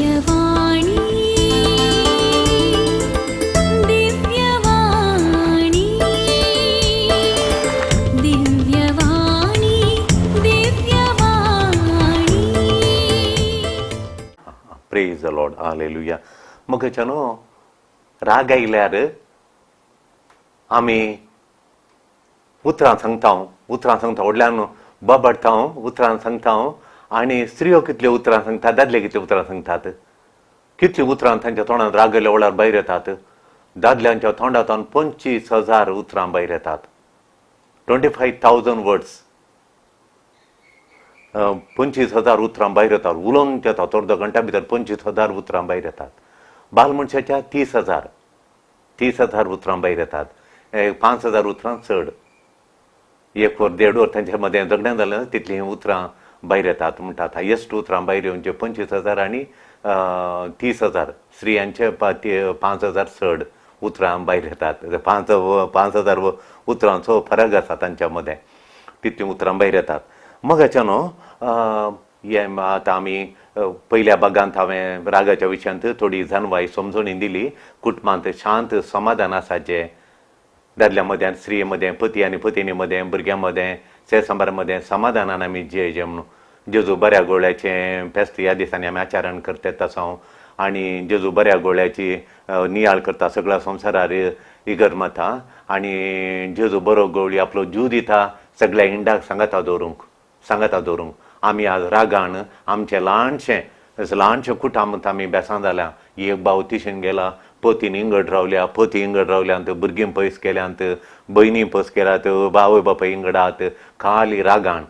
दिव्यवाणी, दिव्यवाणी, दिव्यवाणी, दिव्यवाणी. प्रेज the Lord, hallelujah. मगच्या न्हू, राग आयल्यार आमी उतरां सांगता, उतरां सांगता, व्हडल्यान बाबाडटा, उतरां सांगता. आनी स्त्रियो कितल्यो उतरां सांगतात, दादले कितलीं उतरां सांगतात, कितलीं उतरां तांच्या तोंडांत राग आयल्या वेळार भायर येतात. दादल्यांच्या तोंडांतल्यान 25,000 उतरां भायर येतात, 25,000 वर्ड्स. 25,000 उतरां भायर येतात, उलोवन येतात. अर्दो घंट्या भितर 25,000 उतरां भायर येतात. बाल मनशाच्या 30,000, 30,000 उतरां भायर येतात. 5,000 उतरां चड. एक वर, देड वर तांच्या मदें झगडें जालें, तितलीं उतरां भायर येतात म्हणटात. हायेस्ट उतरां भायर येवचे 25,000 आनी 30,000. स्त्रियांचे 5,000 चड उतरां भायर येतात. 5,000 उतरांचो फरक आसा तांच्या मदें. तितलीं उतरां भायर येतात. मगाच्या न्हू, हें आतां आमी पयल्या भागांत हांवें रागाच्या विशयांत थोडी जाणवाय, समजणी दिली. कुटुंबांत शांत समाधान आसाचें, दादल्या मदें, स्त्रिये मदें, पती आनी पतिनी मदें, भुरग्यां मदें, सेरसांबारा मदें समाधानान आमी जियेचें म्हणून. जेजू बऱ्या गोळ्याचें फेस्त ह्या दिसांनी आमी आचरण करतात आसा आनी जेजू बऱ्या गोळ्याची नियाळ करता सगळ्या संवसारार इगर्ज माता. आनी जेजू बरो गवळी आपलो जीव दिता सगळ्या इंडाक सांगाता दवरूंक, सांगाता दवरूंक. आमी आज रागान आमचें ल्हानशें ल्हानशें कुटांब आमी बेसां जाल्या. एक भाव तिशेन गेला, पतीन इंगड रावल्या, पती इंगड रावल्यांत, भुरगीं पयस केल्यांत, भयणी पयस केल्यात, आवय बापाय इंगडात, खाली रागान.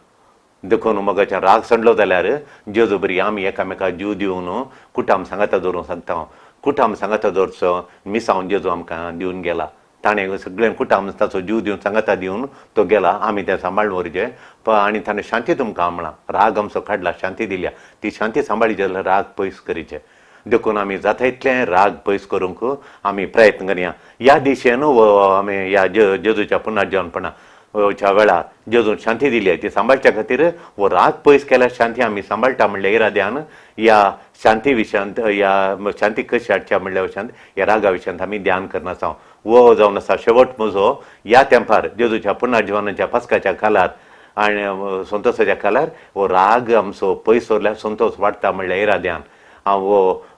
देखून मगाच्या राग सांडलो जाल्यार जेजू बरी आमी एकामेका जीव दिवन कुटाम सांगाता दवरूंक सांगता. कुटाम सांगाता दवरचो मिसावन जेजू आमकां दिवन गेला. ताणें सगळें कुटाम ताचो जीव दिवन, सांगाता दिवन तो गेला. आमी तें सांबाळून दवरचें. आनी ताणें शांती तुमकां म्हणलां, राग आमचो काडला, शांती दिल्या. ती शांती सांबाळी जाल्यार राग पयस करीचे. देखून आमी जाता इतलें राग पयस करूंक आमी प्रयत्न करया. ह्या दिशेन आमी ह्या जेजूच्या पुनर्जनपणा च्या वेळार जेजून शांती दिली, ती सांबाळच्या खातीर हो राग पयस केल्यार शांती आमी सांबाळटा म्हणल्या इराद्यान ह्या शांती विशयांत, ह्या शांती कशी हाडच्या म्हणल्या विशयांत, ह्या रागा विशयांत आमी ध्यान करना आसा. हो जावन आसा शेवट म्हजो. ह्या तेंपार जेजूच्या पुनर्जिवनाच्या पास्काच्या कालार आनी संतोशाच्या कालार हो राग आमचो पयस दवरल्यार संतोश वाडटा म्हणल्या इराद्यान हांव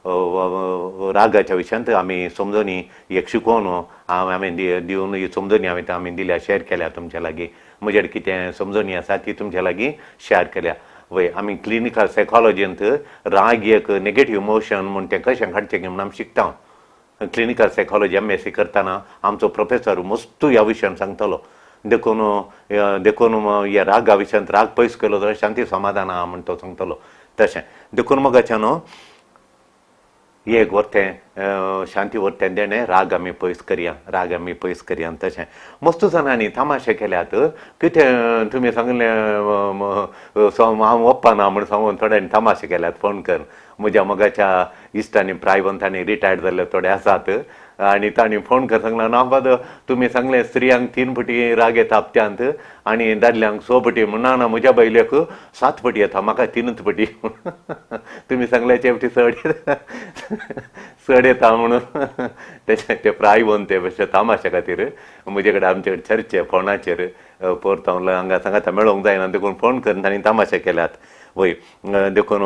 हो रागाच्या विशयांत आमी समजणी एक शिकोवन हांव हांवें दिवन ही समजणी हांवें आमी दिल्या, शेअर केल्या तुमच्या लागीं. म्हजेर कितें समजणी आसा ती तुमच्या लागीं शेअर केल्या. वय, आमी क्लिनिकल सायकोलॉजींत राग एक नेगेटीव इमोशन म्हूण तें कशें काडचें म्हूण आमी शिकता. क्लिनिकल सायकोलॉजी एमएससी करतना आमचो प्रोफेसर मस्तू ह्या विशयान सांगतलो. देखून देखून ह्या रागा विशयांत राग पयस केलो जाल्यार शांती समाधान आहा म्हूण तो सांगतलो. तशें देखून मगाच्या न्हू, एक वर्तें शांती वर्तें देणें राग आमी पयस करया, राग आमी पयस करया. तशें मस्त जाणांनी तमाशे केल्यात. कितें तुमी सांगलें, हांव वचपा ना म्हूण सांगून थोड्यांनी तमाशे केल्यात फोन कर. म्हज्या मोगाच्या इश्टांनी, प्रायवंतांनी, रिटायर्ड जाल्ले थोडे आसात आनी तांणी फोन कर सांगला, ना फादर, तुमी सांगलें स्त्रियांक 3 फटी राग येता हप्त्यांत आनी दादल्यांक 6 फटी म्हूण. ना ना, म्हज्या बायलेक 7 फटी येता, म्हाका 3च फटी. तुमी सांगले फटी चड चड येता म्हणून. तेचे ते प्रायवंत ते बेश्टे तामाशा खातीर म्हजे कडेन, आमचे कडेन चर्चे फोनाचेर परत हांगा सांगाता मेळोंक जायना देखून फोन करून तांणी तामाशे केल्यात. वय, देखून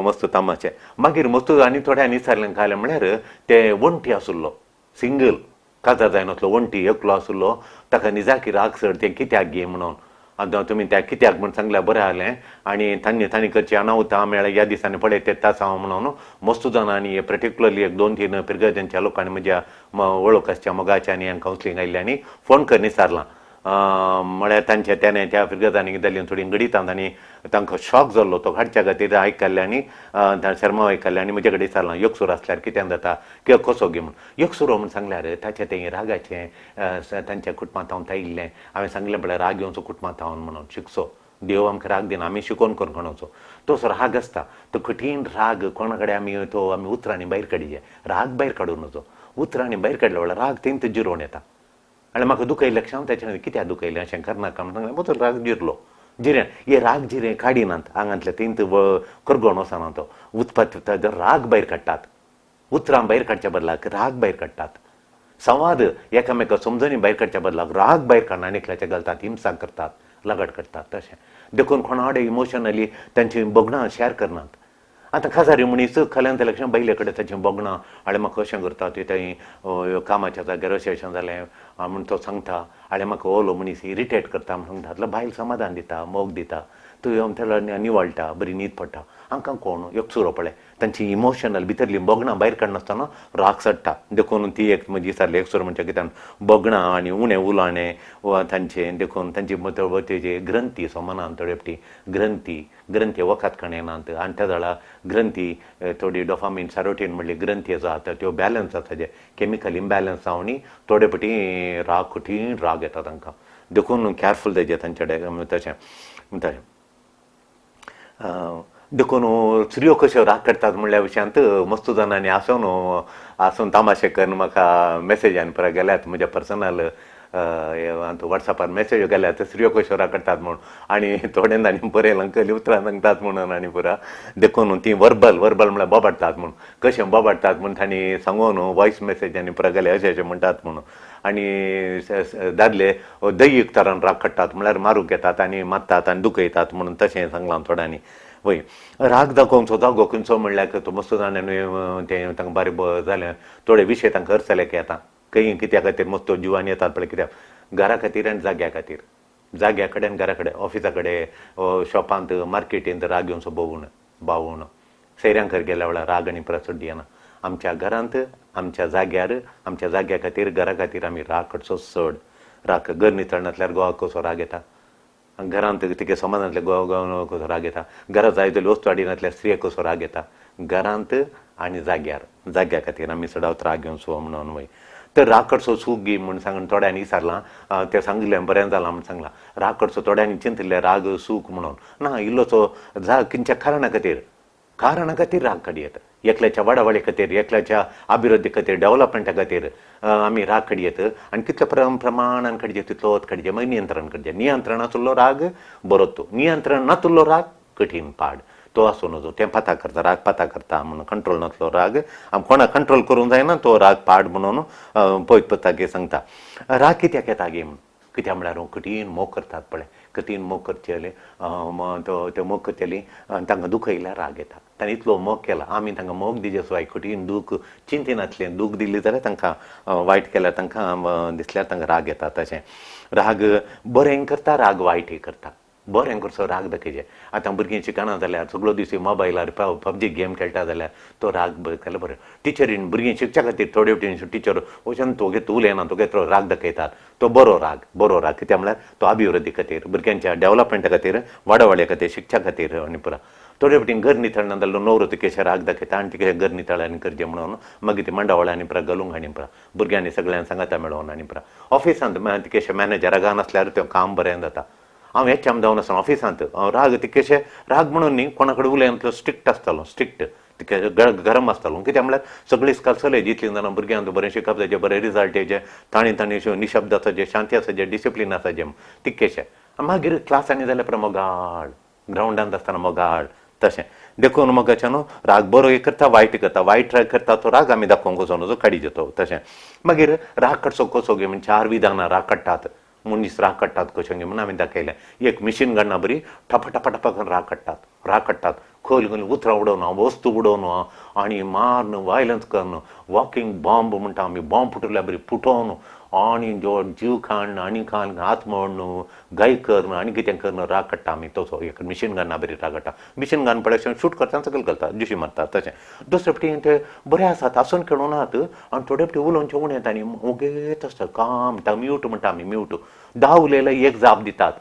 मस्त तामाशे. मागीर मस्त आनी थोड्यांनी विचारलें कालें म्हळ्यार ते वण्टी आशिल्लो, सिंगल, काजार जायनासलो, वण्टी एकलो आशिल्लो, ताका निजाकी राग चड, तें कित्याक गे म्हणून. आतां तुमी त्या कित्याक म्हूण सांगल्यार बरें जालें. आनी तांणी तांणी करची अनावतां मेळ्ळ्या ह्या दिसांनी पळयत येता हांव म्हणून मस्त जाणांनी, पर्टिक्युलरली एक दोन तीन पिरगर्जांच्या लोकांनी, म्हज्या वळख आसच्या मोगाच्या आनी कावन्सिलींग आयिल्ल्यांनी फोन करून विचारलां. म्हळ्यार तांचे तेणे त्या फिरगजांनी जाल्ली थोडी गणितां तांणी तांकां शॉक जाल्लो तो काडच्या खातीर आयकल्ले आनी शेर्मांव आयकल्ले आनी म्हजे कडेन विचारलां, एकसुरो आसल्यार कितें जाता किंवा कसो गे म्हूण. एकसुरो म्हूण सांगल्यार ताचें तें रागाचें तांच्या कुटुंबांत हांव आयिल्लें. हांवें सांगलें पळय, राग येवचो कुटुंबांत हांव म्हणून शिकचो. देव आमकां राग दिना, आमी शिकोवन करून कोणाचो तसो राग आसता तो कठीण राग कोणा कडेन आमी तो आमी उतरांनी भायर काडिजे. राग भायर काडूं नजो. उतरांनी भायर काडल्या वेळार राग थंय जिरोवन येता. आनी म्हाका दुखयलें, क्षम ताचें कित्याक दुखयलें, अशें करनाका म्हण सांगलें. म्हजो राग जिरलो. जिरें हे राग जिरें काडिनात आंगांतले थंयत करगोण वचना तो उत्पत्ती राग भायर काडटात, उतरां भायर काडच्या बदलाक राग भायर काडटात, संवाद एकामेका समजणी भायर काडच्या बदलाक राग भायर काडना आनी एकल्याच्या घालतात, हिंसा करतात, लगड करतात. तशें देखून कोणा कडेन इमोशनली तांची भोगणां शेअर करनात. आतां काजारी मनीस खल्यान लक्षां बायले कडेन ताचीं भोगणां, आळे म्हाका अशें करता ती थंय कामाच्या जाग्यार अशें अशें जालें म्हूण तो सांगता, आळे म्हाका ओलो मनीस इरिटेट करता म्हूण सांगता. जाल्यार बायल समाधान दिता, मोग दिता, तूं येवन तेला निवळटा, बरी न्हीद पडटा. हांकां कोण एकसुरो पळय तांची इमोशनल भितरलीं भोगणां भायर काडनासतना राग चडटा. देखून ती एक म्हजी विचारली एकसुरो म्हणजे कित्याक भोगणां आनी उणें उलोवणें वा तांचें, देखून तांची तेजे ग्रंथी मनान थोडे फावटी ग्रंथी ग्रंथी वखद खाण येनात आनी त्या जाल्यार ग्रंथी थोडी डोफामीन सॅरोटीन म्हणली ग्रंथी आसा त्यो बॅलन्स आसा, जे केमिकल इम्बॅलन्स जावन थोडे फावटी राग कठीण राग येता तांकां. देखून कॅरफूल जायचे तांचे कडेन. तशें म्हणटा देखून स्त्रियो कश्यो राग काडटात म्हणल्या विशयांत मस्त जाणांनी आसून आसून तामाशे करून म्हाका मॅसेज आनी परत गेल्यात म्हज्या पर्सनल वॉट्सॅपार मॅसेज गेल्यात स्त्रियो कश्यो राग काडटात म्हूण, आनी थोडे जाणांनी बरयलां कसलीं उतरां सांगतात म्हणून आनी पुरा. देखून तीं वर्बल वर्बल म्हळ्यार बोबाडटात म्हूण, कशें बोबाडटात म्हूण तांणी सांगून वॉयस मॅसेज आनी पुरा गेले अशें अशें म्हणटात म्हणून. आनी दादले दैहीक तरान राग काडटात म्हळ्यार मारूंक येतात आनी मारतात आनी दुखयतात म्हणून तशें सांगलां थोड्यांनी. वय राग दाखोवचो जागो खंयचो म्हणल्यार तो मस्त जाणांनी तें तांकां बारीक जालें थोडे विशय तांकां अरसले येता खंय कित्या खातीर मस्त जिवान येतात पळय, कित्याक घरा खातीर आनी जाग्या खातीर, जाग्या कडेन घरा कडेन ऑफिसा कडेन शॉपांत मार्केटींत राग येवचो भोवून बावून सैऱ्यांकर गेल्या वेळार राग आनी परत चड येना. आमच्या घरांत आमच्या जाग्यार आमच्या जाग्या खातीर घरा खातीर आमी राग काडचो चड. राग घर नितळनासल्यार गोवाक कसो राग येता, घरांत तिके समाजांतले गोवा कसो राग येता, घरांत जाय जाल्यार वस्तू हाडिनासल्यार स्त्रियेक कसो राग येता. घरांत आनी जाग्यार जाग्या खातीर आमी चडावत राग घेवचो म्हणून. वय तर राग काडचो सूख गी म्हूण सांगून थोड्यांनी विचारलां, तें सांगिल्लें बरें जालां म्हूण सांगलां. राग काडचो थोड्यांनी चिंतिल्लें राग सूख म्हणून ना, इल्लोसो जाग खंयच्या कारणा खातीर, कारणा खातीर राग काडयेत, एकल्याच्या वाडावळी खातीर, एकल्याच्या अभिवृद्धी खातीर, डेव्हलपमेंटा खातीर आमी राग काडयेत आनी कितल्या प्रमाणान काडचे तितलोच काडचे, मागीर नियंत्रण काडचें. नियंत्रण आसलो राग बरो, तो नियंत्रण नातुल्लो राग कठीण पाड तो आसूं नजो, तें पता करता राग पता करता म्हणून कंट्रोल नासलो राग आम कोणाक कंट्रोल करूंक जायना तो राग पाड म्हणून पयत पत्तागे सांगता. राग कित्याक येता गे म्हणून, कित्याक म्हळ्यार कठीण मोग करतात पळय, कठीण मोग करचेले तो ते मोग करचेली तांकां दुखयल्यार राग येता. तांणी इतलो मोग केला, आमी तांकां मोग दिजे शिवाय कठीण दूख चिंतिनासलें दूख दिली जाल्यार तांकां वायट केल्यार तांकां दिसल्यार तांकां राग येता. तशें राग बरें करता, राग वायटय करता. बरें करचो राग दाखयचे. आतां भुरगीं शिकना जाल्यार सगळो दीस मोबायलार पबजी गेम खेळटा जाल्यार तो राग केल्यार बरें. टिचरीन भुरगीं शिकच्या खातीर थोडे वटेन टिचर वचून तुगे तूं उलयना तुगे तो राग दाखयतात, तो बरो राग, बरो राग कित्याक म्हळ्यार तो अभिवृद्धी खातीर, भुरग्यांच्या डेव्हलपमेंटा खातीर, वाडावळी खातीर, शिकच्या खातीर आनी पुरा. थोडे फावटी घर नितळना जाल्यार न्हवरो तिकेशे राग दाखयता आनी तिके घर नितळ आनी करचें म्हणून मागीर ती मांडावळ आनी पुरा घालूंक आनी पुरा भुरग्यांनी सगळ्यांनी सांगाता मेळोवन आनी पुरा. ऑफिसांत तिकेशे मॅनेजरा गान आसल्यार तें काम बरें जाता. हांव एच एम जावन आसतना ऑफिसांत हांव राग तिकेशे राग म्हणून न्ही कोणा कडेन उलयनासलो, स्ट्रिक्ट आसतालो, स्ट्रिक्ट तिके गरम आसतालो. कित्याक म्हळ्यार सगळीं स्काल चलय जितलीं जाणां भुरग्यांक बरें शिकप जायचें, बरें रिजल्ट येयचे, तांणी तांणी निशब्द आसाचें, शांती आसाचें, डिसिप्लीन आसाचें तितकेशें. मागीर क्लासांनी जाल्यार पुरो मोगाळ, ग्रावंडांत आसतना मोगाळ तशें. देखून मोगाचें न्हू राग बरो करता वायट करता, वायट राग करता तो राग आमी दाखोवंक वचोन नजो काडीचे तो तशें. मागीर राग काडचो कसो गे म्हण चार विधानां राग काडटात, मनीस राग काडटात कशें गे म्हणून आमी दाखयलें. एक मिशीन गन्ना बरी ठप ठप ठप करून राग काडटात, राग काडटात, खोल खोल उतरां उडोवन, वस्तू उडोवन आनी मारून वायलन्स करून, वॉकिंग बॉम्ब म्हणटा आमी, बॉम्ब फुटल्या बरी फुटोवन आनी जो जीव खाण आनी खाण हात मोडून गाय करून आनी कितें करून राग काडटा आमी तसो. एक मिशीन गन्ना बरी राग काडटा, मिशीन गन पळय शूट करता सकयल घालता, दिशी मारता तशें. दुसरे फावटी ते बरे आसात आसून खेळूं नात आनी थोडे फावटी उलोवचे उणें आनी ओगेच आसता काम म्यूट म्हणटा आमी, म्यूट. 10 उलयल्यार एक जाप दितात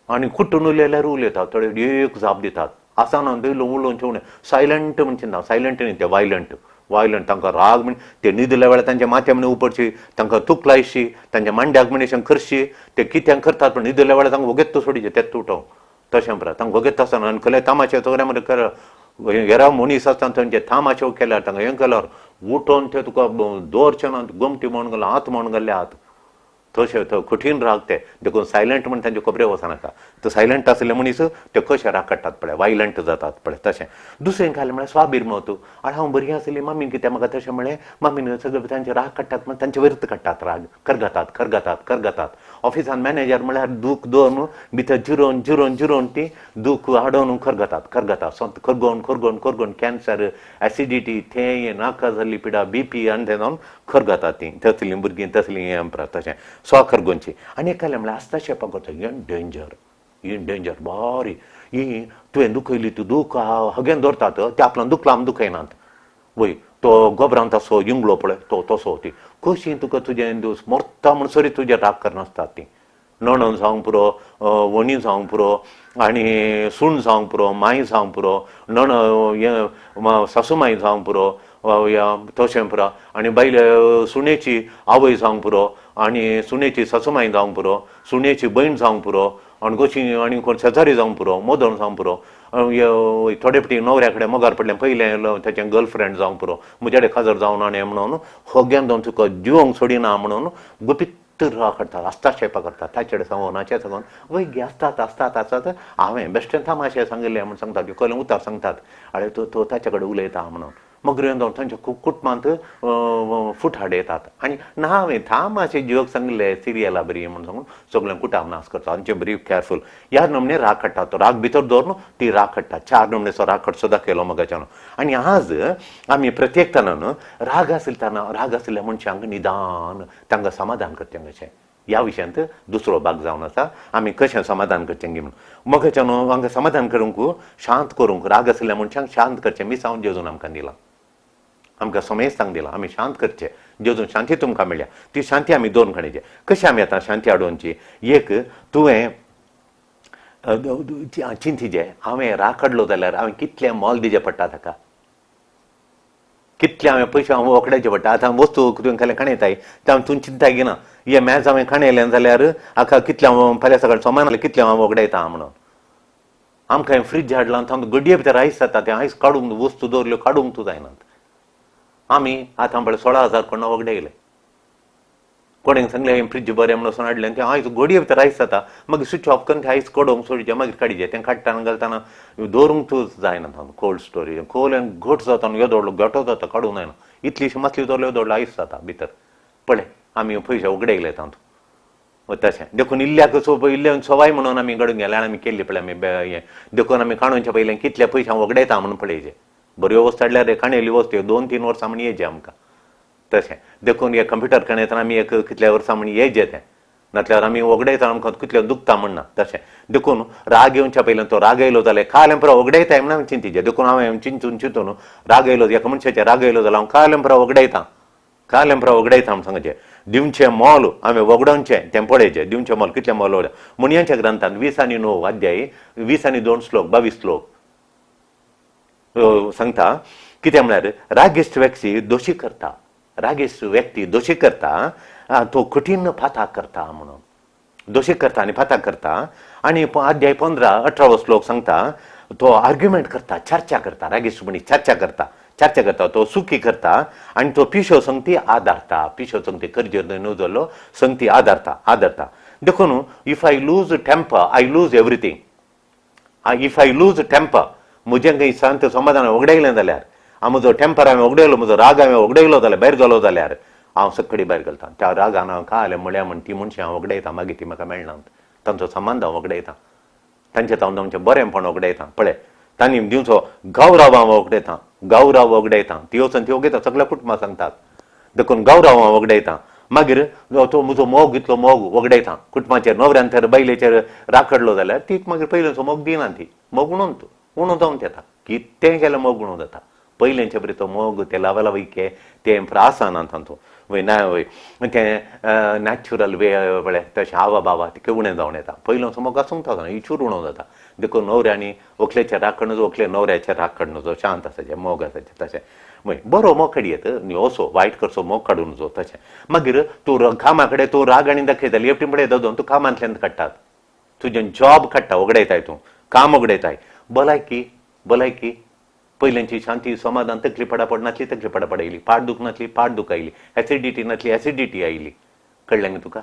आनी कुटून उलयल्यार उलयतात, थोडे एक जाप दितात आसना दिलो उलोवचें उणें, सायलंट म्हणचे ना, सायलंट न्ही ते वायलंट, वायलंट. तांकां राग म्हण ते न्हिदल्या वेळार तांच्या माथ्या म्हण उपडची, तांकां तूक लायशी, तांच्या मांड्याक म्हण अशें करशी, ते कितें करतात पण न्हिदल्या वेळार तांकां वगेत सोडीचे तेच उठोवं तशें पळय तांकां वगेत आसतना आनी कसले तामाशे सगळें मरे कर हेरा मनीस आसतना तांचे तामाशे केल्यार तांकां हें केल्यार उठोवन ते तुका दवरचे ना, गोमटी म्हणून घाल, हात म्हणून घाल्ले हात तशें तो कठीण राग ते, देखून सायलंट म्हण तांचे खबरे वचनाका. तो सायलंट आसले मनीस ते कशे राग काडटात पळय, वायलंट जातात पळय. तशें दुसरें काल म्हळ्यार स्वाभिर्मत. आनी हांव बरी आसली, मामीन कितें म्हाका तशें म्हळें, मामीन सगळें तांचे राग काडटात म्हण तांचे वयरच काडटात राग, करगतात करगतात करगतात. ऑफिसान मॅनेजर म्हळ्यार दूख दवरून भितर जिरोवन जिरोवन जिरोवन ती दूख हाडोवन करगतात करगतात, स्वत करगोवन करगोवन करगोवन कॅन्सर, एसिडिटी, तें नाका जाल्ली पिडा, बीपी आनी तें जावन करगतात तीं तसलीं भुरगीं तसलीं हें तशें स्व करगोवची. आनी एक म्हळ्यार आसता शेपाक करता, हें डेंजर, ही डेंजर बारी, ही तुवें दुखयली ती दूख हगेन दवरतात, ते आपल्यान दुखला आमी दुखयनात. वय तो गोबरांत असो इंगळो पळय तो तसो, ती कशी तुका तुजें दोस मरता म्हणसर तुजें राग करनासतात ती. नणन जावंक पुरो, व्हणी जावंक पुरो, आनी सूण जावंक पुरो, माय जावंक पुरो, नण हें सासू माय जावंक पुरो, तशें पुरो, आनी बायल सुनेची आवय जावंक पुरो, आनी सुनेची सासूमाय जावंक पुरो, सुनेची भयण जावंक पुरो, आनी कशी आनी कोण शेजारी जावंक पुरो, मदण जावंक पुरो, थोडे फावटी न्हवऱ्या कडेन मोगार पडलें पयलें तेचें गर्लफ्रेंड जावंक पुरो, म्हजे कडेन काजार जावन आनी म्हणून होग्यान जावन तुका जिवोंक सोडिना म्हणून गुपीत राग काडटात, हस्तक्षेप करतात. ताचे कडेन सांगून हाचे सांगून वय गे आसतात आसतात आसतात. हांवें बेश्टें तमाशे सांगिल्लें म्हूण सांगतात, कहलें उतर सांगतात, आरे तो ताचे कडेन उलयता म्हणून. मगीर जावन तांच्या खूब कुटुंबांत फूट हाडयतात. आनी ना हांवें थामाशे जिवक सांगिल्लें सिरियला बरी म्हूण सांगून सगळें कुटुंब नाश करता. आमचें बरी केअरफूल. ह्या नमणे राग काडटा, तो राग भितर दवरून ती राग काडटा. चार नमणेचो राग काडचो दाखयलो मगाच्यान. आनी आज आमी प्रत्येकतान राग आसतना राग आशिल्ल्या मनशांक निदान तांकां समाधान करचें कशें ह्या विशयांत दुसरो भाग जावन आसा. आमी कशें समाधान करचें म्हणून मगाच्यान हांकां समाधान करूंक, शांत करूंक, राग आशिल्ल्या मनशांक शांत करचें मिसावन जेजून आमकां दिलां, आमकां समेस्तांक दिलां. आमी शांत करचें, जेजून शांती तुमकां मेळ्ळ्या ती शांती आमी दोन खणीचे कशें आमी आतां शांती हाडोवची. एक तुवें चिंतीचें, हांवें राग काडलो जाल्यार हांवें कितलें मोल दिवचें पडटा ताका, कितले हांवें पयशे हांव वकड्याचे पडटा. आतां वस्तू तुवें खालें खाणयताय तें तूं चिंता घेना, हें मॅच हांवें खाणयलें जाल्यार हाका कितलें हांव फाल्यां सकाळीं सोमान कितलें हांव वगडायता म्हणून. आमकां फ्रीज हाडलां, तातूंत गडये भितर आयस जाता, तें आयस काडूंक वस्तू दवरल्यो काडूंक तूं जायनात. आमी आतां पळय 16,000 कोण वगडायले, कोणें सांगलें हें फ्रीज बरें म्हणून हाडलें, तें आयस गोडये भितर आयस जाता, मागीर स्विच ऑफ करून तें आयस कडोवंक सोडचें, मागीर काडचें, तें काडटना घालतना दवरूंक तूं जायना. कोल्ड स्टोरेज कोल घट जाता, येदो व्हडलो गोठो जाता, काडूंक जायना, इतलीशी मातली दवरलो येदो व्हडलो आयस जाता भितर. पळय आमी पयशे उगडायले तातूंत तशें. देखून इल्ल्याक इल्लें सवाय म्हणून आमी घडून गेले आनी आमी केल्ली पळय आमी हें. देखून आमी काणूनच्या पयलें कितले पयशे हांव वगडायता म्हणून पळयचें. बऱ्यो वस्तू हाडल्यार काणयेली वस्तू 2-3 वर्सां म्हण येयचे आमकां तशें. देखून हे कंप्युटर काणयतना आमी एक कितल्या वर्सां म्हण येयचे तें, नातल्यार आमी वगडायता आमकां कितलें दुखता म्हण ना तशें. देखून राग येवच्या पयलें तो राग येयलो जाल्यार काल पुरो वगडायता म्हण आमी चिंतीचें. देखून हांवें चिंतून चिंतून राग येयलो एका मनशाचेर राग येयलो जाल्यार हांव काल पुरो वगडायता, काल पुरो वगडायता म्हण सांगचें. दिवचें मोल हांवें वगडोवचें तें पळयचें, दिवचें मोल कितलें मोल. मुनयांच्या ग्रंथान 20 आणि 9 अध्याय 20 आणि 2 श्लोक 22 श्लोक सांगता कितें म्हळ्यार रागिश्ट व्यक्ती दोशी करता, रागिश्ट व्यक्ती दोशी करता, तो कठीण फाताक करता म्हणून दोशी करता आनी फाताक करता. आनी अध्याय 15 18वो श्लोक सांगता तो आर्ग्युमेंट करता, चर्चा करता, रागिश्ट मनीस चर्चा करता, चर्चा करता, तो सुखी करता आनी तो पिशो संगती आदारता, पिशो संगती करजेर न्हू जाल्लो संगती आदारता आदारता. देखून if I lose temper I lose everything. If I lose temper म्हजें खंय शांत समाधान वगडायलें जाल्यार, हांव म्हजो टेम्पर हांवें वगडायलो, म्हजो राग हांवें वगडायलो जाल्यार, भायर घालो जाल्यार हांव सकडी भायर घालता. त्या रागान हांव कालें म्हळ्यार म्हण ती मनशां हांव वगडायता, मागीर ती म्हाका मेळनात, तांचो संबंद हांव वगडायता, तांचे तावन आमचें बरेंपण वगडायता. पळय तांणी दिवचो गौरव हांव वगडायता, गौरव वगडायता, ती वचून ती वगयता सगळ्या कुटुंबां सांगतात. देखून गौरव हांव वगडायता. मागीर तो म्हजो मोग इतलो मोग वगडायता कुटुंबाचेर, न्हवऱ्यान तर बायलेचेर राग काडलो जाल्यार ती मागीर पयलींचो मोग दिना, ती मोग उणून उणो जावन येता, कितें केल्यार मोग उणो जाता. पयलींचे बरी तो मोग ते लावा लाविके तें आसना तातूंत वय ना वय तें नॅचरल वे पळय तशें आवा बावा तितकें उणें जावन येता. पयलींचो मोग आसूंक जाता इचूर उणो जाता. देखून न्हवऱ्यांनी व्हंकलेचेर राग काडूं नजो, व्हंकले न्हवऱ्याचेर राग काडूं नजो, शांत आसाचें मोग आसाचें तशें वय बरो मोग काडयेत न्ही असो वायट करचो मोग काडूं नजो तशें. मागीर तूं कामा कडेन तूं राग आनी दाखयता एकटी पळयता तूं कामांतल्यान काडटात, तुजें जॉब काडटा, वगडायताय तूं काम वगडायताय. भलायकी भलायकी पयल्यांची शांती समाधान तकली पडापड नासली, तकली पडापड आयली, पाट दुख नासली, पाट दुख आयली, एसिडिटी नासली, एसिडिटी आयली. कळ्ळें न्ही तुका?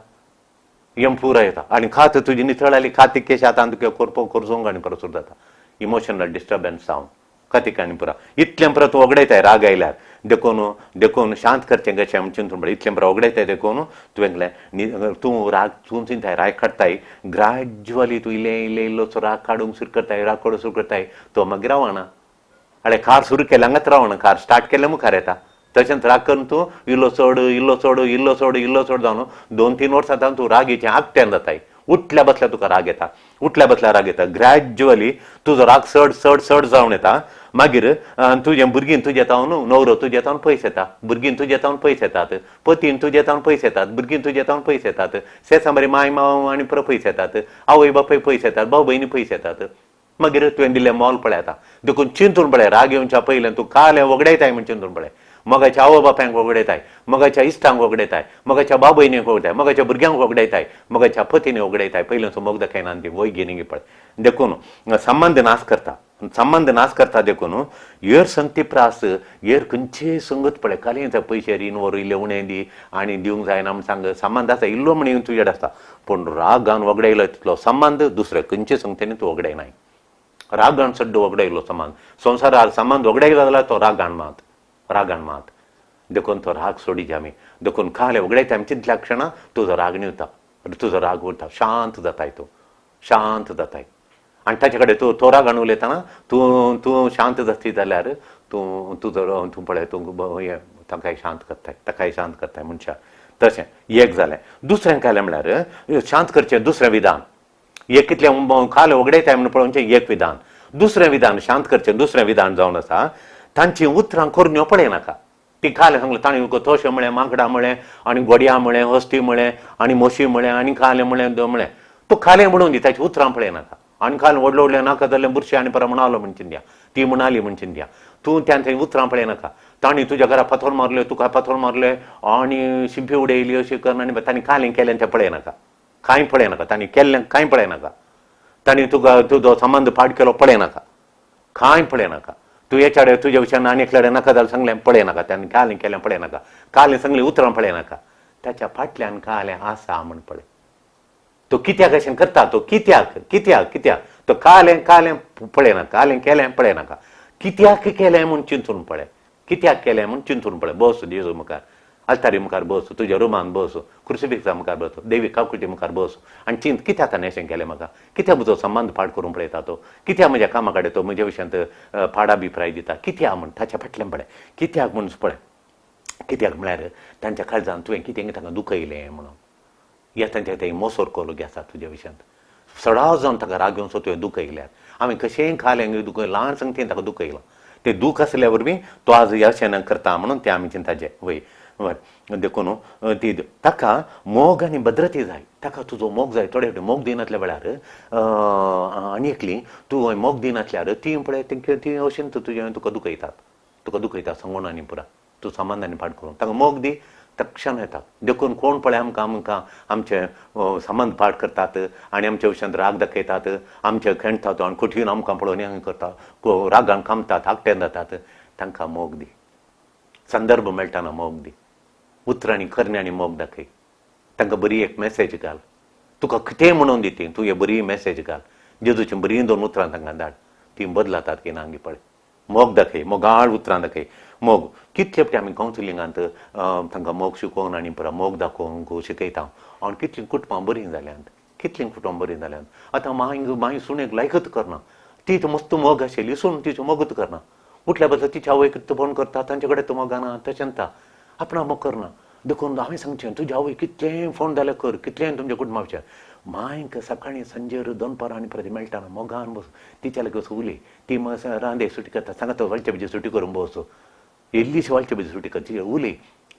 यम पुरा येता आनी खात तुजी नितळ आली खाती केश आतां तुका कोरपो कोरसोंक आनी परत सुरू जाता इमोशनल डिस्टर्बन्स जावन खातीक आनी पुरा इतलें परत तूं वगडायताय राग आयल्यार. देखून देखून शांत करचें कशें म्हण चिंतून पळय इतलें बरें वगडायताय. देखून तुवें तूं राग तूं चिंताय राग काडटाय ग्रॅज्युअली तूं इल्लें इल्लें इल्लोसो राग काडूंक सुरू करताय, राग काडूंक सुरू करताय तो मागीर रावना. आळे कार सुरू केलें हांगाच रावना, कार स्टार्ट केलें मुखार येता. तशेंच राग करून तूं इल्लो चड इल्लो चड इल्लो चड इल्लो चड जावन 2-3 वर्सां जावन तूं रागीचें आगट्यान जाताय. उठल्या बसल्या तुका राग येता, उठल्या बसल्या राग येता. ग्रॅज्युअली तुजो राग चड चड चड जावन येता. मागीर तुजें भुरगीं तुजे तावन न्हवरो तुजे तावन पयस येता, भुरगीं तुजे तावन पयस येतात, पतीन तुजे तावन पयस येतात, भुरगीं तुजे तावन पयस येतात, सेसांबरी माय माव आनी परत पयस येतात, आवय बापूय पयस येतात, भाव भयणी पयस येतात. मागीर तुवें दिल्लें मोल पळयता. देखून चिंतून पळय राग येवच्या पयलें तूं कालें वगडायताय म्हण चिंतून पळय. मगाच्या आवय बापायक वगडायताय, मगाच्या इश्टांक वगडायताय, मगाच्या भाव भयणीक वगडाय, मगाच्या भुरग्यांक वगडायताय, मगाच्या पतीनी वगडायताय. पयलें तूं मोग दाखयना ती वय घेनी पळय. देखून संबंद नाश करता, संबंद नाश करता. देखून यर संगती प्रास यर खंयचे संगत पळय कालें पयशे रीण व्हर इल्ले उणें दी आनी दिवंक जायना म्हण सांग. संबंद आसा इल्लो म्हण तुजेड आसता पूण रागान वगडायलो तितलो संबंद दुसरे खंयचे संगतेनी तूं वगडायनाय. रागान सड्डो वगडायलो संबंद संवसारार संबंद वगडायलो जाल्यार तो रागान मात, रागान मात. देखून तो राग सोडी आमी. देखून काले वगडायता आमी चिंतल्या क्षणा तुजो राग न्हिवता, तुजो राग उरता, शांत जाताय तूं, शांत जाताय. आनी ताचे कडेन तूं तो रागान उलयतना तूं तूं शांत जातली जाल्यार तूं तुजो तूं पळय तूं हें ताकाय शांत करताय, ताकाय शांत करताय मनशाक. तशें एक जालें. दुसरें कालें म्हळ्यार शांत करचें दुसरें विधान. एक कितलें काल वगडायताय म्हण पळोवचें एक विधान. दुसरें विधान शांत करचें दुसरें विधान जावन आसा तांची उतरां करण्यो पळयनाका. ती कालें सांगलें ताणें तशें म्हळें, माकडां म्हळें आनी गोडया म्हळें, हस्ती म्हळें आनी म्हशी म्हळें आनी कालें म्हळें म्हळें. तूं कालें म्हणून दी, ताची उतरां पळयनाका. आनी कालें व्हडलें व्हडलें नाका जाल्लें बुरशें आनी परत म्हणालो म्हण चिंतया, ती म्हणाली म्हण चिंतया. तूं त्या थंय उतरां पळयनाका. तांणी तुज्या घरा फातर मारले, तुका फातर मारले आनी शिंपी उडयली अशें करून आनी तांणी कालें केलें तें पळयनाका, कांय पळयनाका. तांणी केल्लें कांय पळयनाका. तांणी तुका तुजो संबंद पाड केलो पळयनाका, कांय पळयनाका. तूं हेच्या तुज्या विशयान आनी एकल्या नाका जाल्यार सांगलें पळयनाका, ताणें कालें केलें पळयनाका, कालें सांगलें उतरां पळयनाका. ताच्या फाटल्यान कालें आसा म्हण पळय. तो कित्याक अशें करता, तो कित्याक कित्याक कित्याक तो कालें कालें पळयनाका, कालें केलें पळयनाका, कित्याक केलें म्हूण चिंतून पळय, कित्याक केलें म्हूण चिंतून पळय. बस जेजू मुखार, आल्तारी मुखार बस, तुज्या रुमान बस, क्रुसिफिक्सा मुखार बस, देवी काकुटी मुखार बस आनी चिंत कित्याक ताणें अशें केलें म्हाका, कित्याक म्हजो संबंद पाड करूंक पळयता तो, कित्याक म्हज्या कामा कडेन तो म्हज्या विशयांत पाड अभिप्राय दिता, कित्याक म्हण ताच्या फाटल्यान पळय, कित्याक म्हूण पळय. कित्याक म्हळ्यार तांच्या काळजान तुवें कितें तांकां दुखयलें म्हणून या तांच्या थंय मोसोर कोलो आसा तुज्या विशयांत सडाव जावन ताका राग येवन सो तुवें दुखयल्यार. हांवें कशेंय खालें दुखय ल्हान संगतीन ताका दुखयलां, तें दूख आसल्या वरवीं तो आज अशें करता म्हणून तें आमी चिंताचें वय. बरें देखून ती ताका मोग आनी भद्रती जाय, ताका तुजो मोग जाय. थोडे फावटी मोग दिनासल्या वेळार आनी एकली तूं मोग दिनासल्यार ती पळय ती अशें तुजें तुका दुखयतात, तुका दुखयतात सांगून आनी पुरा तूं संबंद आनी पाड करून ताका मोग दी तक्षण येता. देखून कोण पळय आमकां आमकां आमचे संबंद पाड करतात आनी आमच्या विशयांत राग दाखयतात, आमचे खेणटात आनी कठीण आमकां पळोवन हें करता, रागान कामतात, आगटेन जातात. तांकां मोग दी, संदर्भ मेळटाना मोग दी, उतरांनी करण्यांनी मोग दाखय. तांकां बरी एक मॅसेज घाल, तुका कितेंय म्हणून दी ती, तूं हे बरी मॅसेज घाल, जेजूची बरी दोन उतरां तांकां धाड, ती बदलातात की ना पळय. मोग दाखय, मोगाळ उतरां दाखय. मोग कितले फावटी आमी कावन्सिलिंगांत तांकां मोग शिकोवन आनी परत मोग दाखोवंक शिकयता आनी कितलीं कुटुंबां बरीं जाल्यांत, कितलीं कुटुंबां बरीं जाल्यांत. आतां माय माय सुनेक लायकच करना, ती तर मस्त मोग आशिल्ली सून तिचो मोगूच करना. उठल्या बसल्या तिच्या आवयक फोन करता, तांचे कडेन तो मोगाना, तशें आपणा मोग करना. देखून हांवें सांगचें तुज्या आवय कितलें फोन जाल्यार कर, कितलें तुमच्या कुटुंबा विचार मायक सकाळीं सांजेर दनपार आनी परत मेळटा मोगान बस तिच्या लागीं उलय. ती रांदे सुटी करता, सांगता वालचे बिजी सुटी करून बस, इल्लीशी वालचे बिजी सुटी कर, तिचे उलय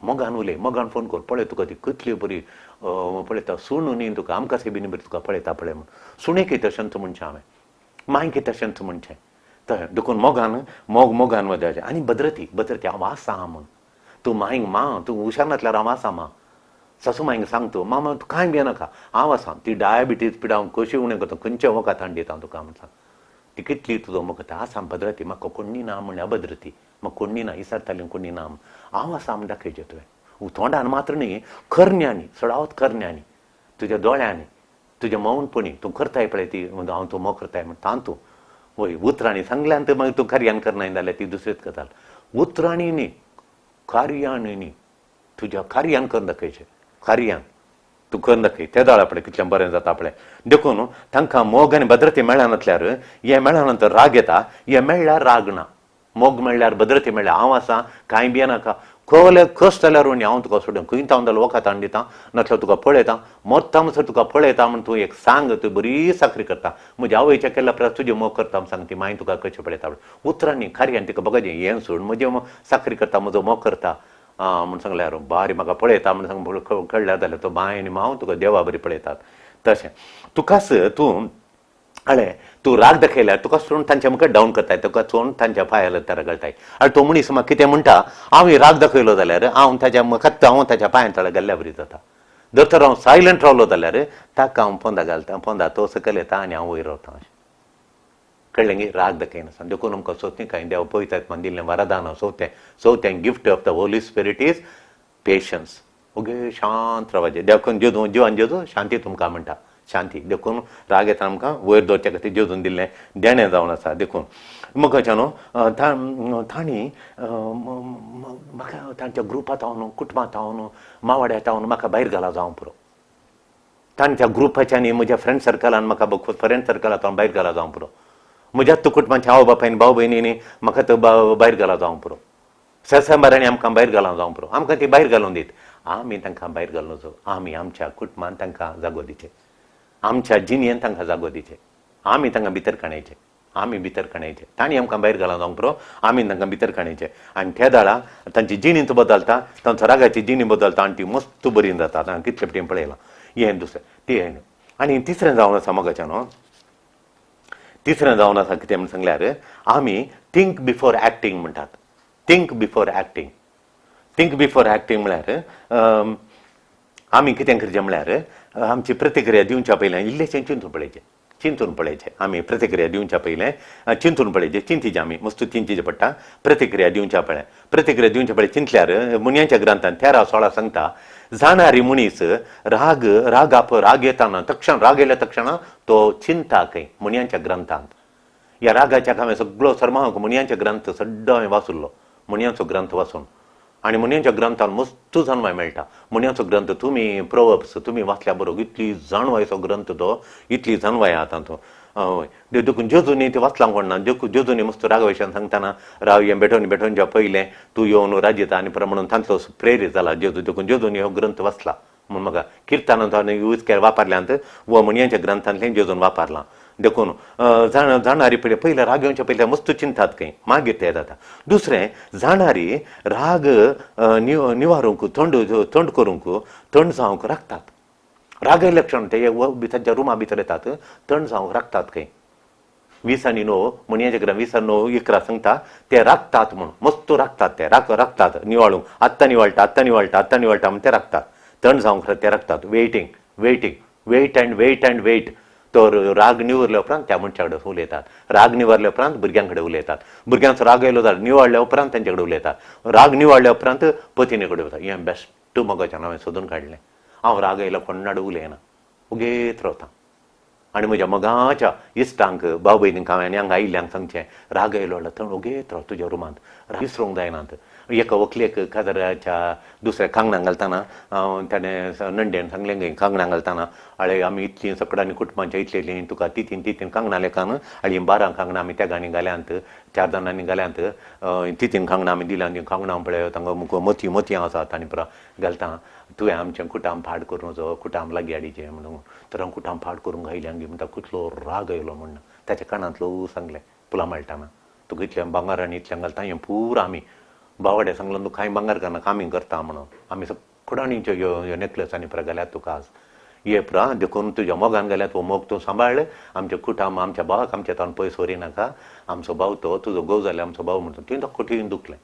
मोगान, उलय मोगान फोन कर, पळय तुका ती कितली बरी पळयता सून न्ही तुका आमकां सेबीन बरी तुका पळयता पळय म्हूण. सुणेक तशेंच म्हणचें हांवें, मायक तशेंच म्हणचें. तशें देखून मोगान मोग मोगान वचपाचें आनी भद्रती भद्रती हांव आसा म्हूण तूं मायंक मा तूं हुशार नासल्यार हांव आसा मा सासू मायंक सांग तूं मामा तूं कांय भियेनाका हांव आसा. ती डायबिटीज पिडा हांव कशी उणें करता, खंयचें वखद हाडून दिता तुका म्हूण सांग. ती कितली तुजो मोग आसा भद्रती, म्हाका कोण्णी ना म्हणल्यार अभद्रती, म्हाका कोण्णी ना इसारताली कोण्णी ना, हांव आसा म्हूण दाखयचें तुवें तोंडान मात्र न्ही करण्यांनी, चडावत करण्यांनी. तुज्या दोळ्यांनी, तुज्या मौनपणी तूं करताय पळय ती, हांव तूं मोग करताय म्हण तांतू वय उतरांनी सांगल्यान तर मागीर तूं कार्यान करनाय जाल्यार ती दुसरीच गजाल. उतरांनी न्ही, कार्यान न्ही, तुज्या कार्यान करून दाखयचें, कार्यान तूं करून दाखय ते दाळ पळय कितलें बरें जाता पळय. देखून तांकां मोग आनी भद्रते मेळनातल्यार हें मेळना राग येता, हें मेळ्ळ्यार राग ना. मोग मेळ्ळ्यार भद्रते मेळ्ळ्यार हांव आसा कांय भियेनाका, खोले कश्ट जाल्यार आनी हांव तुका सोडून खंय तावन जाल्यार वखद हाडून दिता, नासल्यार तुका पळयता, मोत्ता म्हणसर तुका पळयता म्हण तूं एक सांग, तूं बरी साकरी करता, म्हज्या आवयच्या केल्ल्या परस तुजें मोग करता म्हण सांग, ती माय तुका कशें पळयता. उतरांनी कार्यान तिका बघाचें हें सोड म्हजें साकरी करता, म्हजो मोग करता म्हण सांगल्यार बारी म्हाका पळयता म्हण सांग कळ्ळ्यार जाल्यार तो बाय आनी मांव तुका देवा बरी पळयतात. तशें तुकाच तूं अळे तूं राग दाखयल्यार तुका सोडून तांच्या मुखार डावन करताय, तुका सोडून तांच्या पांयार तर घालताय. आनी तो मनीस म्हाका कितें म्हणटा, हांव राग दाखयलो जाल्यार हांव ताच्या मुखार हांव ताच्या पांयां तळा गेल्ल्या बरी जाता. जर तर हांव सायलंट रावलो जाल्यार ताका हांव पोंदा घालता, पोंदा तो सकयल येता आनी हांव वयर रावता. कळ्ळें गी? राग दाखयनासतना. देखून आमकां सोदनी कांय देव पळयतात म्हण दिल्लें वरदान चवथें, चवथें gift of the Holy Spirit is patience. ओगे शांत रावपाचें. देखून जेजू जिवान जेजू शांती तुमकां म्हणटा, शांती. देखून राग येता आमकां वयर दवरच्या खातीर जेजून दिल्लें देणें जावन आसा. देखून म्हाका न्हू तांणी म्हाका तांच्या ग्रुपांत हांव, कुटुंबांत हांव, मावाड्यांत हांव म्हाका भायर घाला जावं पुरो. तांच्या ग्रुपाच्यानी म्हज्या फ्रेंड सर्कलान म्हाका फ्रेंड सर्कलांत हांव भायर घाला जावं पुरो. म्हज्या तूं कुटुंबाच्या आवय बापायन भाव भयणींनी म्हाका तो भायर घाला जावं पुरो. सरसंबारांनी आमकां भायर घाला जावं पुरो. आमकां ती भायर घालून दीत, आमी तांकां भायर घालून जावं. आमी आमच्या कुटुंबान तांकां जागो दिचें, आमच्या जिणेन तांकां जागो दिचें, आमी तांकां भितर काणायचें, आमी भितर काणायचें. तांणी आमकां भायर घाला जावंक पुरो, आमी तांकां भितर काणायचें. आनी त्या दाळा तांची जिणींत बदलता, तांचो रागाची जिणी बदलता आनी ती मस्त बरी जाता. आतां कितले फावटी पळयलां हें दुसरें तें. आनी तिसरें जावन आसा मगाच्यान न्हू, तिसरें जावन आसा कितें म्हण सांगल्यार आमी थिंक बिफोर एक्टींग म्हणटात. Think before acting, think before acting म्हळ्यार आमी कितें करचें म्हळ्यार आमची प्रतिक्रिया दिवच्या पयलें इल्लेशें चिंतून पळयचें, चिंतून पळयचें. आमी प्रतिक्रिया दिवच्या पयलें चिंतून पळयचें, चिंतीचें आमी मस्त चिंतीचें पडटा. प्रतिक्रिया दिवच्या पळय, प्रतिक्रिया दिवच्या पळय चिंतल्यार मुनयांच्या ग्रंथान 13-16 सांगता, जाणारी मनीस राग रागाप राग येताना तक्षण राग येयल्या तक्षणा तो चिंता खंय मुनयांच्या ग्रंथांत. ह्या रागाच्या हांवें सगळो सर्मांक मुनयांचे ग्रंथ सड्डो हांवें वाचुल्लो, मुनयांचो ग्रंथ वाचून. आनी मुनयांच्या ग्रंथान मस्त जाणवाय मेळटा. मुनयांचो ग्रंथ तुमी प्रोवर्ब्स तुमी वाचल्या बरोबर इतली जाणवायचो ग्रंथ तो, इतली जाणवाय आहा तातूंत. हय, देखून जेजूनी ते वाचलां कोण ना. जेजूनी मस्त राघवेशान सांगतना राव हें भेटोवन भेटोवन ज्या पयलें तूं येवन राजिता आनी परत म्हणून तांतलो प्रेरीत जाला जेजू. देखून जेजूनी हो ग्रंथ वाचला म्हूण म्हाका किर्तनांत हांवें यूज केला वापरल्यांत वो मुनयांच्या ग्रंथांतलें जेजून वापरलां. देखून जाणारी पयलें पयलें राग येवच्या पयलें मस्त चिंतात खंय, मागीर तें जाता. दुसरें जाणारी राग निवारूंक थंड थंड करूंक थंड जावंक राखतात. राग येयल्या क्षण ते तांच्या रुमा भितर येतात, थंड जावंक राखतात खंय. 20 आनी 9 मुनयांच्या ग्रंथ 20 आनी 9 11 सांगता ते राखतात म्हूण मस्त राखतात ते राखतात निवाळूंक. आत्तां निवाळटा, आत्तां निवाळटा, आत्तां निवाळटा म्हूण ते राखतात, थंड जावंक ते राखतात. Waiting waiting wait and wait and wait. तर राग निवरल्या उपरांत त्या मनशा कडेन उलयतात, राग निवारल्या उपरांत भुरग्यां कडेन उलयतात, भुरग्यांचो राग येयलो जाल्यार निवाळल्या उपरांत तांचे कडेन उलयतात, राग निवाळल्या उपरांत पतिनी कडेन वता. हें बेस्ट मगोच्यान हांवें सोदून काडलें. हांव राग येयलो कोण्णाड उलयना, उगेत रावता. आनी म्हज्या मोगाच्या इश्टांक भाव भयणींक हांवें आनी हांगा आयिल्ल्यांक सांगचें, राग येयलो जाल्यार थंड ओगेत राव तुज्या रुमांत, विसरूंक जायनात. एका व्हंकलेक काजराच्या दुसऱ्या कांगणां घालतना ताणें नंडेन सांगलें खंय कांगणां घालतना, आळे आमी इतलीं सकडांनी कुटुंबांच्या इतलीं इतलीं तुका तितीन तितीन कांगणां लेखान आनी 12 कांगणां आमी तेगांनी घाल्यांत, 4 जाणांनी घाल्यांत, तितीन कांगणां आमी दिल्यां, तीं कांगणां पळय तांकां मोती मोतयां आसात आनी पुरो घालता. तुवें आमचें कुटाम पाड करूं नजो, कुटाम लागीं हाडीचें म्हणून. तर हांव कुटाम पाड करूंक आयल्यां गी म्हणटा, कितलो राग आयलो म्हण ताच्या कानांतलो सांगलें फुलां मेळटाना तुका इतलें भांगर आनी इतलें घालता हें पुरो आमी बावडे सांगलो तूं कांय भांगर घालना आमी करता म्हणून, आमी सगळ्यांनी ह्यो नेकलेस आनी पुरो घाल्यात तुका आज हे पुरो देखून तुज्या मोगान घाल्यात हो मोग तूं सांबाळ. आमच्या कुटाम आमच्या भावाक आमच्या तावन पयस व्हरिनाका, आमचो भाव तो तुजो घोव जाल्यार आमचो भाव म्हणटा. तुवें तो कठीण दुखलें.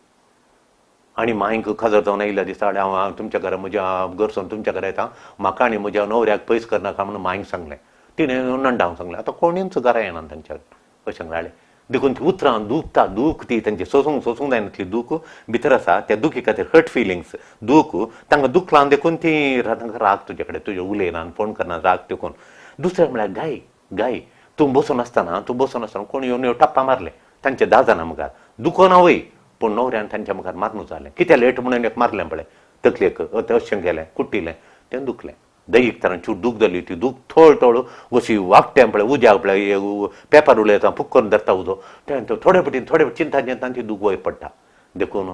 आनी मांयक काजार जावन आयिल्ल्या दिसा हांव तुमच्या घरा म्हज्या घर सोडून तुमच्या घरा येता, म्हाका आनी म्हज्या न्हवऱ्याक पयस करनाका म्हणून मांयक सांगलें. तिणें नंडांक सांगलें. आतां कोणूच घरा येना तांच्या अशें सांगलें. देखून ती उतरां दुखता, दूख ती तांची सोसूंक सोसूंक जायना तितली दूख भितर आसा. त्या दुखी खातीर हर्ट फिलिंग्स, दूख तांकां दुखलां देखून ती तांकां राग तुजे कडेन, तुजे उलयना, फोन करना, राग देखून. दुसरें म्हळ्यार गाय. गाय तूं बसून आसतना, तूं बसून आसतना कोण येवन येवन टप्पा मारले तांच्या 10 जाणां मुखार, दुखोना वय पूण न्हवऱ्यान तांच्या मुखार मारनू जालें, कित्याक लेट म्हणून एक मारलें पळय तकलेक, अशें गेलें कुट्टिलें, तें दुखलें. दैहीक तरान चूड दूख जाली, ती दूख थोळ थोळ अशी वागटें पळय उज्याक पळय पेपर उलयता फूक करून धरता उजो, तें थोडे पटीन थोडे चिंता चिंता ती दूख वयर पडटा. देखून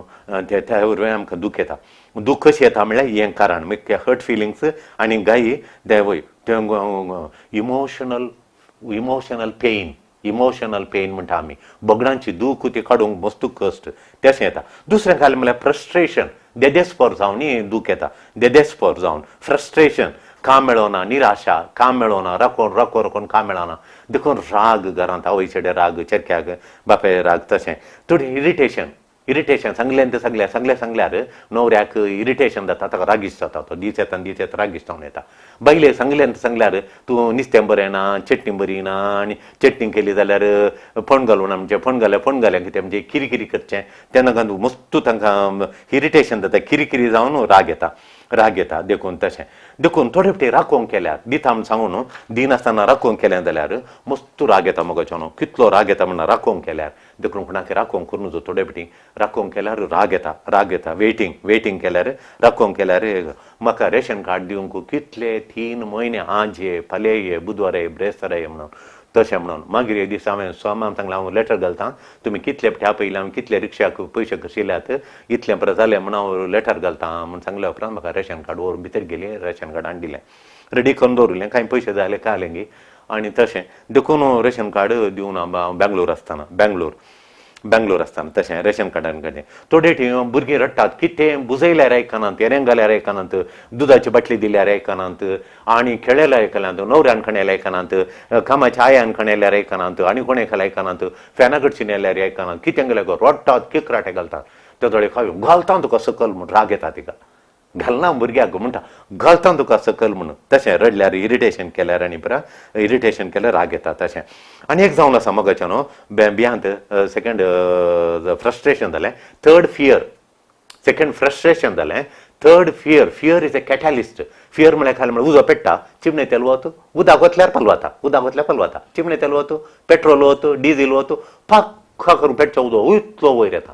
त्या वरवीं आमकां दूख येता. दूख कशी येता म्हणल्यार हें कारण मुख्य हर्ट फिलिंग्स आनी गायी ते वय तें emotional, emotional pain, emotional pain म्हणटा आमी, बगडांची दूख ती काडूंक मस्त कश्ट तशें येता. दुसरें खाली म्हणल्यार फ्रस्ट्रेशन, देदेस्पोर जावन दूख येता, देदेस्पोर जावन फ्रस्ट्रेशन, काम मेळना, निराशा, काम मेळना, राखोन राखोन राखोन काम मेळना, देखून राग घरांत, आवय चेडे राग, चेरक्याक बापाय राग, तशें थोडी इरिटेशन. इरिटेशन सांगलें तें सगळें सांगलें सांगल्यार न्हवऱ्याक इरिटेशन जाता, ताका रागीश जाता तो, दीस येता दीस येता रागीश जावन येता. बायलेक सांगलें तें सांगल्यार तूं नुस्तें बरें ना, चटणी बरी ना, आनी चटणी केली जाल्यार फोण घालून आमचें फोण घाल्यार फोण घाल्यार कितें म्हणजे किरी करचें, तेन्ना मस्तू तांकां इरिटेशन जाता, किरी जावन राग येता, राग येता. देखून तशें देखून थोडे फावटी राखोवंक केल्यार दिता म्हूण सांगून न्हू, दिनासतना राखोवंक केलें जाल्यार मस्तू राग येता मगो न्हू, कितलो राग येता म्हणून राखोवंक केल्यार. देखून कोणाक राखोवंक करूं नजो, थोडे फावटी राखोवंक केल्यार राग येता, राग येता. वेटींग वेटींग केल्यार राखोवंक केल्यार म्हाका रेशन कार्ड दिवंक कितले 3 म्हयने, आज ये फाल्यां ये, बुधवार ये, ब्रेस्तार ये म्हणून तशें म्हणून. मागीर एक दीस हांवें स्वामान सांगलें हांव लेटर घालता, तुमी कितले फावटी पयलीं हांवें कितले रिक्षाक पयशे कशिल्यात इतलें परत जालें म्हणून हांव लेटर घालता म्हूण सांगल्या उपरांत म्हाका रेशन कार्ड व्हरून भितर गेली, रेशन कार्ड हाडून दिलें, रेडी करून दवरिल्लें, कांय पयशे जाय जाल्यार काडलें गी आनी तशें देखून रेशन कार्ड दिवन हांव बेंगलोर आसतना, बेंगलोर बेंगलोर आसतना तशें रेशन कार्डान काडलें. थोडे भुरगीं रडटात, कितें बुजयल्यार आयकनात, येरें घाल्यार आयकनात, दुदाची बाटली दिल्यार आयकनात, आनी खेळयल्यार आयकनात, न्हवऱ्यान खणयल्यार आयकनात, कामाच्या आयान खणयल्यार आयकनात, आनी कोणें खाल्यार आयकनात, फॅना कडच्यान येयल्यार आयकनात, कितें गेल्यार रडटात, केकराटे घालतात, ते दोळे खाव घालता तुका सकल म्हूण राग येता तिका, घालना भुरग्याक म्हणटा घालता तुका सकल म्हणून, तशें रडल्यार इरिटेशन केल्यार आनी परत इरिटेशन केल्यार राग येता तशें. आनी एक जावन आसा मगाचें न्हू भियांत, सेकंड फ्रस्ट्रेशन जालें, थर्ड फियर, सेकंड फ्रस्ट्रेशन जालें, third fear. Fear is a catalyst. Fear म्हळ्यार खाली म्हळ्यार उजो पेट्टा, चिमणे तेल वत, उदक वतल्यार पालवता, उदक वतल्यार पालवता, चिमणे तेल वत, पेट्रोल वत, डिझील वत, पाक करून पेटचो उदो इतलो वयर येता.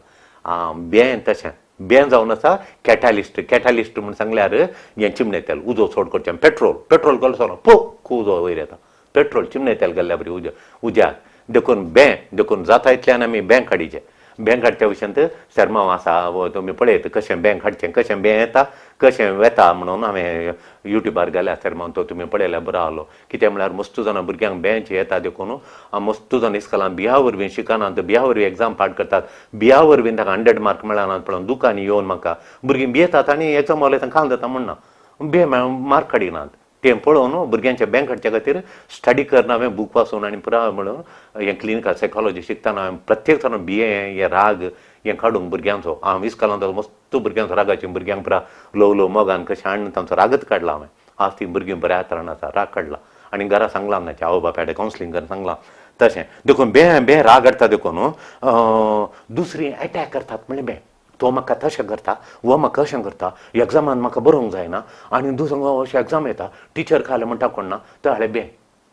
बें तशें बें जावन आसा कॅटालिस्ट. कॅटालिस्ट म्हूण सांगल्यार हें चिमणे तेल उजो चड करचें, पेट्रोल, पेट्रोल घालो सांगलो पोक उजो वयर येता, पेट्रोल चिमणे तेल घाल्ल्या बरी उजो उज्याक. देखून बें, देखून जाता इतल्यान आमी बें काडीचें. बें काडच्या विशयांत शेर्मांव आसा, तुमी पळयत कशें बें काडचें, कशें बें येता, कशें वेता म्हणून हांवें युट्यूबार घाल्या शेर्मांव, तो तुमी पळयल्यार बरो आहलो. कितें म्हळ्यार मस्तू जाणां भुरग्यांक बेंच येता, देखून मस्तू जाणां इस्कोलान बिया वरवीं शिकनात, बिया वरवीं एग्जाम पाठ करतात, बिया वरवीं तांकां 100 मार्क मेळनात. पळोवन दुकान येवन म्हाका भुरगीं भियेतात आनी एग्जाम हॉलार तांकां जाता म्हणना, बे मार्क काडिनात. तें पळोवन भुरग्यांच्या बँक काडच्या खातीर स्टडी करना हांवें बूक वाचून आनी पुरा म्हणून हें क्लिनिकल सायकोलॉजी शिकतना हांवें प्रत्येक जाण बिये हे राग हें काडूंक भुरग्यांचो. हांव इस्कोलांत मस्त भुरग्यांचो रागाची भुरग्यांक पुरा ल्हव ल्हव मोगान कशें हाडून तांचो रागच काडला हांवें. आज ती भुरगीं बऱ्या तरान आसा, राग काडला आनी घरा सांगलां तांच्या आवय बापायक कावन्सिलींग करून सांगलां तशें. देखून बे बे राग हाडटा, देखून दुसरी एटॅक करतात म्हणलें बे तो म्हाका तशें करता, हो म्हाका अशें करता, एग्जामान म्हाका बरोवंक जायना आनी दुसरो अशें एग्जाम येता, टिचर खालें म्हणटा कोण ना, तो हाडलें बे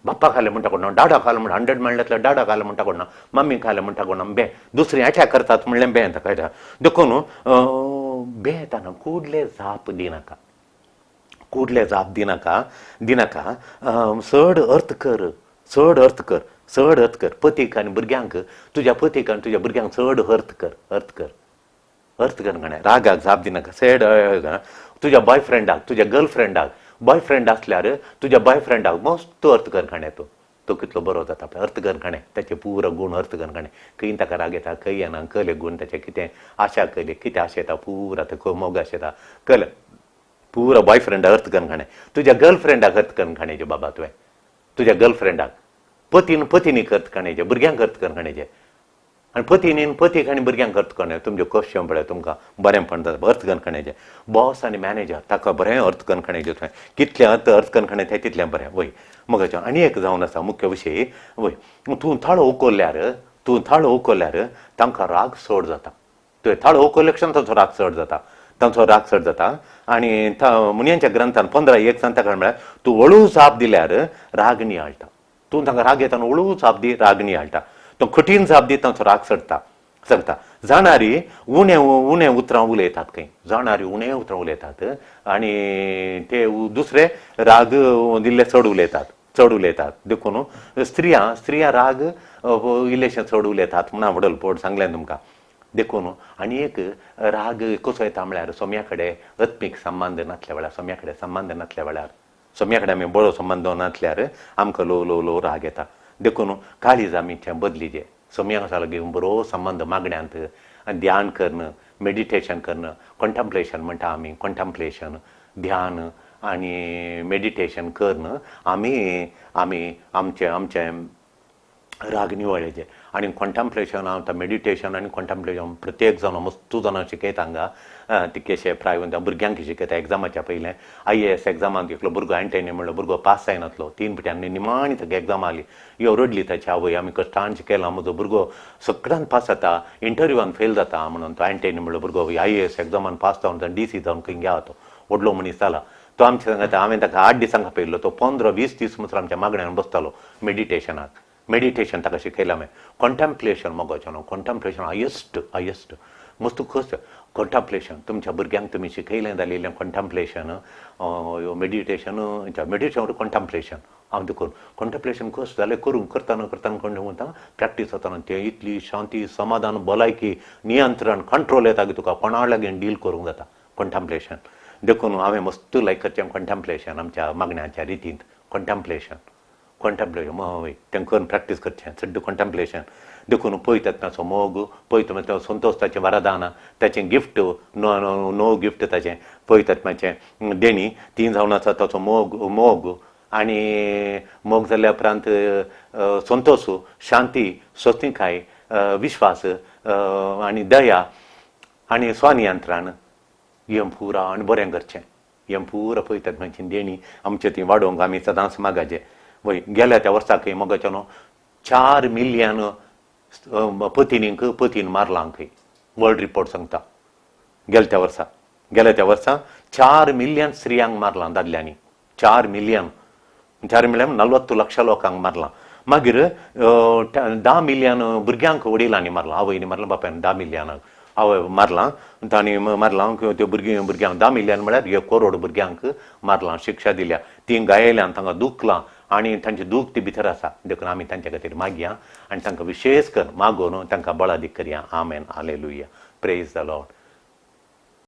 बाप्पा खालें म्हणटा कोण ना, डाडा खालें म्हणटा 100 मेळ्ळें डाडा खालें म्हणटा कोण ना, मम्मी खालें म्हणटा कोण ना, बे दुसरी एटॅक करतात म्हणलें बे येता कळटा. देखून बे येताना कुडले जाप दिनाका, कुडले जाप दिनाका दिनाका, चड अर्थ कर, चड अर्थ कर, चड अर्थ कर पतीक आनी भुरग्यांक, तुज्या पतीक आनी तुज्या भुरग्यांक चड अर्थ कर, अर्थ कर, अर्थ कर कणें रागाक जाप दिनाका सेड. तुज्या बॉयफ्रेंडाक, तुज्या गर्लफ्रेंडाक, बॉयफ्रेंड आसल्यार तुज्या बॉयफ्रेंडाक मस्त अर्थ कर कणें, तूं तो कितलो बरो जाता पळय, अर्थ कर कणें ताचे पुरो गूण अर्थ कर कणें, खंय ताका राग येता खंय येना, कले गूण ताचे कितें आशा कले कितें आशा येता पुरा ताका मोग आशा येता कले पुरो बॉयफ्रेंडाक अर्थ कर कणें. तुज्या गर्लफ्रेंडाक अर्थ कर कणें बाबा, तुवें तुज्या गर्लफ्रेंडाक, पतीन पतीनीक अर्थ कणेचें, भुरग्यांक अर्थ कर कणेचें आनी पतीनीन पतीक आनी भुरग्यांक अर्थ करणें. तुमचें क्वेश्चन पळय तुमकां बरेंपण जाता अर्थ करून कणेचें. बॉस आनी मॅनेजर ताका बरें अर्थ करून कणेचें, तुवें कितलें अर्थ अर्थ करून कणें तें तितलें बरें वय. मगाचें आनी एक जावन आसा मुख्य विशय वय, तूं थाळो उखल्ल्यार, तूं थाळो उखल्यार तांकां राग चड जाता. तुवें थाळो उखल्ले क्षण तांचो राग चड जाता, तांचो राग चड जाता. आनी मुनयांच्या ग्रंथान 15:1 सांगता काय म्हळ्यार तूं हळू जाप दिल्यार राग नियाळटा. तूं तांकां राग येता हळू जाप दी, राग नियाळटा. तो कठीण जाप दी, तांचो राग चडटा चडटा. जाणारी उणे उणे उतरां उलयतात खंय, जाणारी उणे उतरां उलयतात आनी ते दुसरे राग दिल्ले चड उलयतात, चड उलयतात. देखून स्त्रियां स्त्रियां राग इल्लेशें चड उलयतात म्हूण हांव व्हडल पोट सांगलें तुमकां. देखून आनी एक राग कसो येता म्हळ्यार सोम्या कडेन आत्मीक संबंद नासल्या वेळार, सोम्या कडेन संबंद नासल्या वेळार, सोम्या कडेन आमी बरो संबंद नासल्यार आमकां ल्हव ल्हव ल्हव राग येता. देखून काळीज आमीचें बदलीचें, सोम्या लागीं बरो संबंद मागण्यांत ध्यान करणं, मेडिटेशन करणं, कॉन्टम्प्लेशन म्हणटा आमी, कॉन्टम्प्लेशन ध्यान आनी मेडिटेशन करून आमी आमी आमचें आमचें राग निवळ्याचें. आनी कॉन्टम्प्लेशन आतां मेडिटेशन आनी कॉन्टम्प्लेशन प्रत्येक जाण मस्तू जाणां शिकयता हांगा तितकेशे प्राय भुरग्यांक शिकयता. एग्जामाच्या पयलें IAS एग्जामाक एकलो भुरगो एंटनी म्हणलो भुरगो पास जायनासलो, 3 पिट्यांनी निमाणी ताका एग्जाम आली. यो रडली ताची आवय, आमी कश्टान शिकयला, म्हजो भुरगो सगळ्यान पास जाता, इंटरव्यूआन फेल जाता म्हणून. तो एंटनी म्हणलो भुरगो IAS एग्जामान पास जावन DC जावन खंय गेला, तो व्हडलो मनीस जाला. तो आमच्या सांगता, हांवें ताका 8 दिसांक आपयल्लो, तो 15-20 दीस म्हणसर आमच्या मागण्यान बसतालो मेडिटेशनाक. मेडिटेशन ताका शिकयलां हांवें. कॉन्टम्प्लेशन मोगाचें न्हू, कॉन्टम्प्लेशन हायस्ट हायस्ट मस्त कस कॉन्टम्प्लेशन तुमच्या भुरग्यांक तुमी शिकयलें जाल्यार कॉन्टम्प्लेशन मेडिटेशन मेडिटेशन कॉन्टम्प्लेशन हांव देखून कॉन्टम्प्लेशन कस जाल्यार करूंक करतना करतना कोण म्हणटा प्रॅक्टीस जाताना तें इतली शांती समाधान भलायकी नियंत्रण कंट्रोल येता की तुका कोणा लागीं डील करूंक जाता कॉन्टम्प्लेशन. देखून हांवें मस्त लायक करचें कॉन्टम्प्लेशन आमच्या मागण्याच्या रितींत कॉन्टम्प्लेशन कॉन्टम्प्लेशन हय तें करून प्रॅक्टीस करचें चड कॉन्टम्प्लेशन. देखून पयत ताचो मोग पयत तो संतोष ताचें वरदान ताचें गिफ्ट नो नो गिफ्ट ताचें पयत देणी ती जावन आसा ताचो मोग मोग आनी मोग जाल्या उपरांत संतोष शांती सोंसणीकाय विश्वास आनी दया आनी स्वनियंत्रण हें पुरा आनी बरें करचें हें पुरा पयत देणी आमचे ती वाडोवंक आमी सदांच मागाचें. वय गेल्या त्या वर्साक खंय मोगाचें न्हू 4 मिलियन पतिनींक पतीन मारलां खंय, वर्ल्ड रिपोर्ट सांगता. गेल्या त्या वर्सा गेल्या त्या वर्सा 4 मिलियन स्त्रियांक मारलां दादल्यांनी, 4 मिलियन 4 मिलियन 40 लक्ष लोकांक मारलां. मागीर 10 मिलियन भुरग्यांक वडिलांनी मारलां, आवयनी मारलां, बापायन 10 मिलियनाक आवय मारलां तांणी मारलां त्यो भुरगीं भुरग्यांक 10 मिलियन म्हळ्यार 1 करोड भुरग्यांक मारलां, शिक्षा दिल्या. तीं गायल्यान तांकां दुखलां आनी तांची दूख ती भितर आसा. देखून आमी तांच्या खातीर मागया आनी तांकां विशेश कर मागून तांकां बळादीक करया. आमेन, hallelujah, praise the Lord.